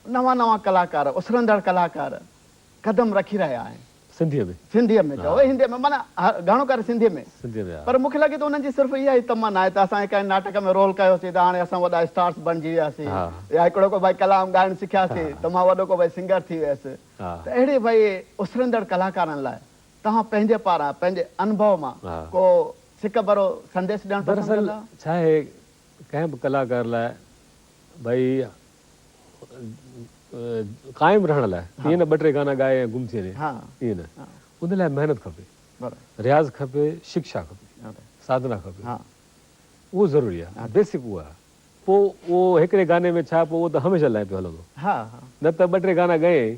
نوان نوان ڪلاڪار، اسرندڙ ڪلاڪار قدم رکي رهيا آهن. سنڌيء ۾. سنڌيء ۾ چئو هنديء ۾ معنيٰ گهڻو ڪري سنڌيء ۾. سنڌيء ۾ ها. پر مون کي لڳي ٿو انهن جي صرف اها ئي تمنا آهي ته اسان هڪ ناٽڪ ۾ رول ڪيوسين ته هاڻي اسان وڏا اسٽارس بڻجي وياسين يا هڪڙو ڪو ڀائي ڪلام ڳائڻ سکياسين ته مان وڏو ڪو ڀائي سنگر ٿي ويس. ته اهڙي ڀائي اسرندڙ ڪلاڪارن لاء توهان پنهنجي پاران پنهنجي انڀو مان ڪو سڪ ڀرو سنديش ڏيڻ پسند دراصل ڪندا؟ ڇا آهي ڪنهن به ڪلاڪار لاء ڀائي قائم رهڻ لاء ائين نه ٻه ٽي گانا ڳائي ۽ گم ٿي وڃي ائين نه ان لاء محنت کپي رياض کپي شڪشا کپي ساڌنا کپي اهو ضروري آهي بيسڪ اهو آهي پوء اهو هڪڙي گاني ۾ ڇا پوء اهو ته هميشه لاء پيو هلندو نه ته ٻه ٽي گانا ڳايائين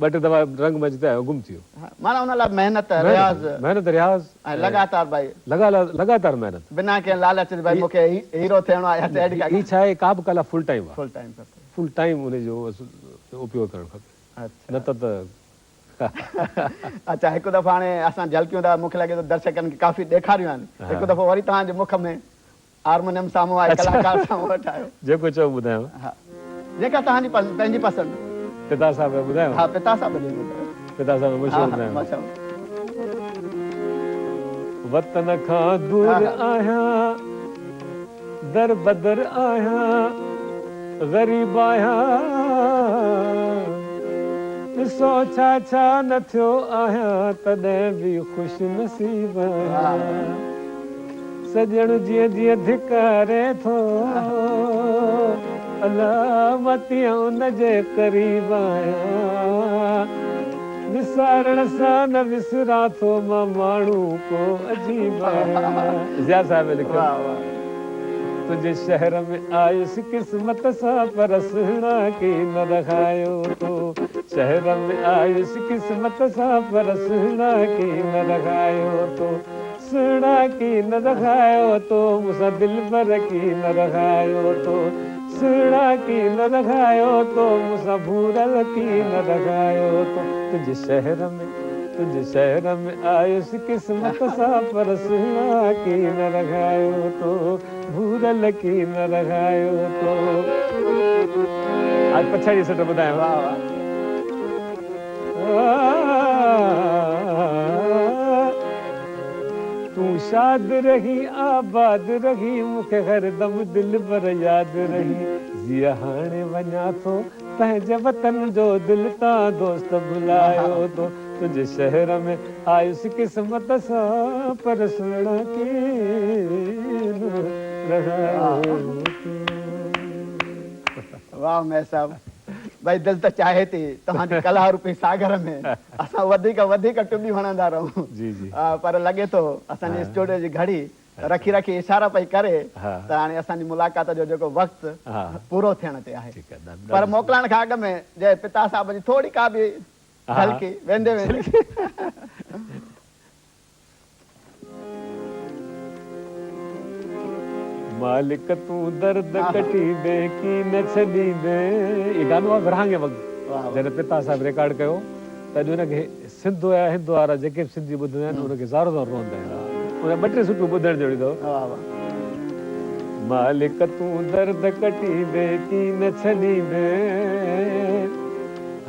ٻه ٽي دفعا رنگ منچ تي آيو گم ٿي ويو. معنيٰ ان لاء محنت، رياض. محنت، رياض ۽ لڳاتار ڀائي. لڳاتار محنت. بنا ڪنهن لالچ جي ڀائي مون کي هيرو ٿيڻو آهي يا اهڙي ڪا. هي ڇا آهي ڪا به ڪلا فل ٽائيم آهي. فل ٽائيم کپي. فل ٽائيم ان جو اپيوگ ڪرڻ کپي. نه ته ته. اڇا هڪ دفعو هاڻي اسان جهلڪيون ته مون کي لڳي ٿو درشڪن کي ڪافي ڏيکاريون آهن. هڪ دفعو وري توهان جي مک ۾. هارمونيم سامهون آهي ڪلاڪار سامهون ويٺا آهيو. جيڪو چئو ٻڌايان. ها جيڪا توهان جي پنهنجي پسند. پتا صاحب جو ٻڌايان. ها پتا صاحب جو ٻڌايو. پتا صاحب جو مشهور ٻڌايان. مشهور. وطن کان دور آهيان در بدر آهيان غريب آهيان ڏسو ڇا ڇا نه ٿيو آهيان تڏهن به خوش نصيب آهيان. سڄڻ جيئن جيئن ڌڪاري ٿو الا مان تيئن ان جي قريب آهيان وسارڻ سان نه وسران ٿو مان ماڻهو ڪو عجيب آهيان ضياء صاحب لکيو تنهنجي شهر ۾ آيس قسمت سان پر سهڻا ڪي نه رهايو تو شهر ۾ آيس قسمت سان پر سهڻا ڪي نه رهايو تو سهڻا ڪي نه رهايو تو مون سان دلبر ڪي نه رهايو تو سهڻا ڪي نه رهايو تو مون سان ڀورل ڪي نه رهايو تو تنهنجي شهر ۾ تنهنجي شهر ۾ آيس قسمت سان پر سهڻا ڪي نه رهايو تو ڀورل ڪي نه رهايو تو. آء پڇاڙي سٽ ٻڌايان. واهه واهه. تون شاد رهين آباد رهين مون کي هر دم دلبر ياد رهين ضيا هاڻي وڃان ٿو پنهنجي وطن جو دل تان دوست ڀلايو تو تنهنجي شهر ۾ آيس قسمت سان پر سهڻا ڪين رهايو تو. واهه مير صاحب. ڀائي دل ته چاهي ٿي توهان جي ڪلا روپي ساگر ۾ اسان وڌيڪ وڌيڪ ٽٻيون هڻندا رهون پر لڳي ٿو اسان جي اسٽوڊيو جي گهڙي رکي رکي اشارا پئي ڪري ته هاڻي اسان جي ملاقات جو جيڪو وقت پورو ٿيڻ تي آهي پر موڪلائڻ کان اڳ ۾ جي پتا صاحب جي ٿوري ڪا به جهلڪي ويندي ويندي. مالڪ تون درد ڪٽيندين ڪي نه ڇڏيندين. هي گانو آهي ورهاڱي وقت جڏهن پتا صاحب ريڪارڊ ڪيو ته اڄ ان کي سنڌ يا هند وارا جيڪي به سنڌي ٻڌندا آهن ان کي زارو زار روئندا آهن ان ٻه ٽي سٽون ٻڌڻ جهڙيون اٿو. مالڪ تون درد ڪٽيندين ڪي نه ڇڏيندين.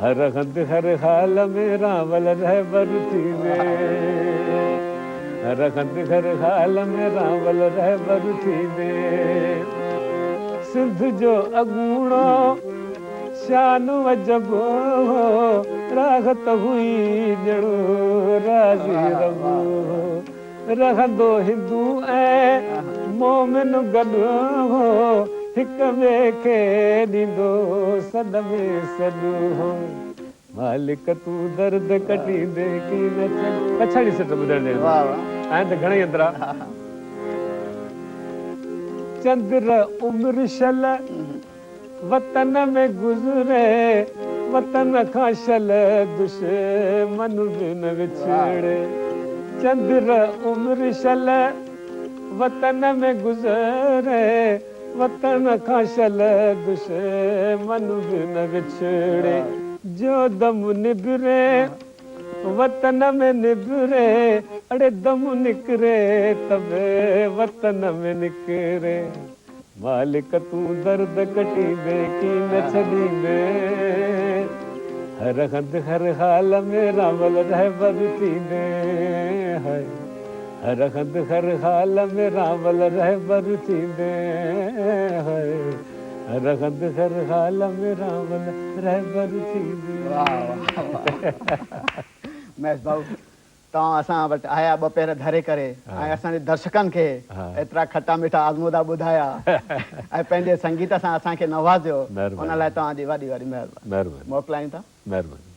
هر هنڌ هر حال ۾ رانول رهبر ٿيندي هر هنڌ هر حال ۾ رانول رهبر ٿيندي سنڌ جو اڳوڻو شان وجب هو راحت هئي ڄڻ راضي رب هو رهندو هندو ۽ مومن گڏ هو، هڪ ٻئي کي ڏيندو سڏ ۾ سڏ هو. مالڪ تون درد ڪٽيندين ڪي نه ڇڏ. پڇاڙي سٽ ٻڌڻ جهڙي اٿو. آهن ته گهڻئي اندرا. چندر عمر شل وطن ۾ گذري، وطن کان شل دشمن به نه وڇڙي. چندر عمر شل وطن ۾ گذري، وطن کان شل دشمن به نه وڇڙي. جو دم نبري وطن ۾ نبري، اڙي دم نڪري ته به وطن ۾ نڪري. مالڪ تون درد ڪٽيندي ڪين نه ڇڏيندين هر هنڌ هر حال ۾ رانول رهبر ٿيندين هاء هر هنڌ هر حال ۾ رانول رهبر ٿيندين هاء هر هنڌ هر حال ۾ رانول رهبر ٿيندين. واهه واهه واهه مهيش ڀائو توهان اسان وٽ آيا ٻه پهر ڌري ڪري ۽ اسان جي درشڪن کي ايترا کٽا مٺا آزمودا ٻڌايا ۽ پنهنجي سنگيت سان اسان کي نوازيو ان لاء توهان جي وڏي وڏي مهرباني. موڪلايون ٿا. مهرباني.